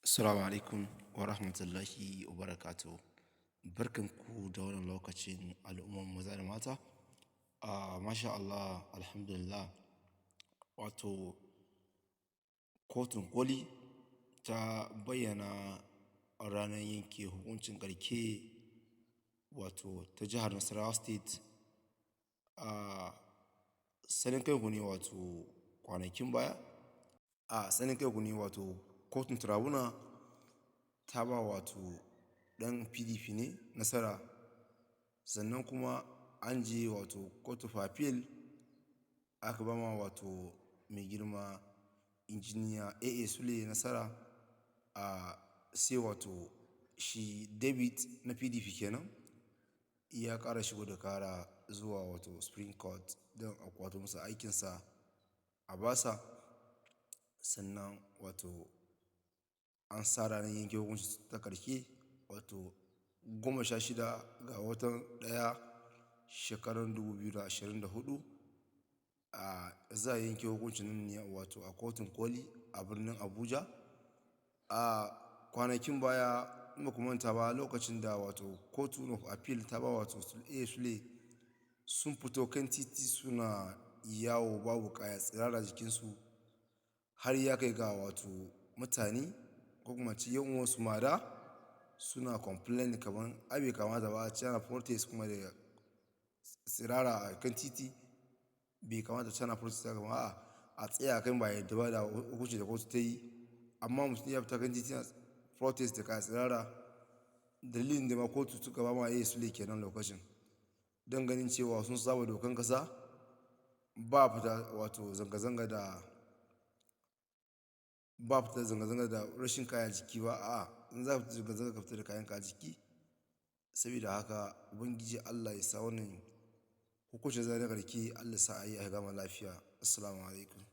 Assalamu alaikum wa rahmatullahi wa barakatuh. Barkanku da wannan lokacin, al'umman maza da mata. Masha Allah, alhamdulillah, wato kotun koli ta bayyana ranar yanke hukuncin ƙarshe, wato ta jihar Nasarawa State. Sanin kanku ne, wato kwanakin baya, a sanin kanku ne, wato kotun tribunal ta ba wato ɗan PDP ne nasara. Sannan kuma an je wato Court of Appeal, aka ba ma wato mai girma Injiniya AA Sule nasara. Sai wato shi David na PDP kenan ya ƙara shigo da kara zuwa wato Supreme Court don a kwato masa aikinsa a basa. Sannan wato an sa ranar yanke hukunci ta ƙarshe, wato 16 ga watan ɗaya shekarar 2024. Za a yanke hukuncin nan ne wato a kotun koli a birnin Abuja. A kwanakin baya, in ba ku manta ba, lokacin da wato Court of Appeal ta ba wato AA Sule, sun fito kan titi suna yawo babu kaya, tsirara jikinsu, har ya kai ga wato mutane ko kuma ce yan uwansu mada suna complain kamar ai bai kamata ba a ce ana protest kuma da tsirara a kan titi. Bai kamata a ce ana protest haka ba, a'a, a tsaya kan ba yadda ba da hukunci da kotu ta yi. Amma mutum ya fita kan titi yana protest da kaya tsirara. Dalilin da ma kotu suka ba ma AA Sule kenan lokacin, don ganin cewa sun saba dokan kasa, ba fita wato zanga-zanga da ba fita zanga-zanga da rashin kaya jiki ba. A'a, in za ka fita zanga-zanga, ka fita da kayan ka a jiki. Saboda haka, Ubangiji Allah ya sa wannan hukuncin zai na ƙarshe, Allah sa a yi a gama lafiya. Assalamu alaikum.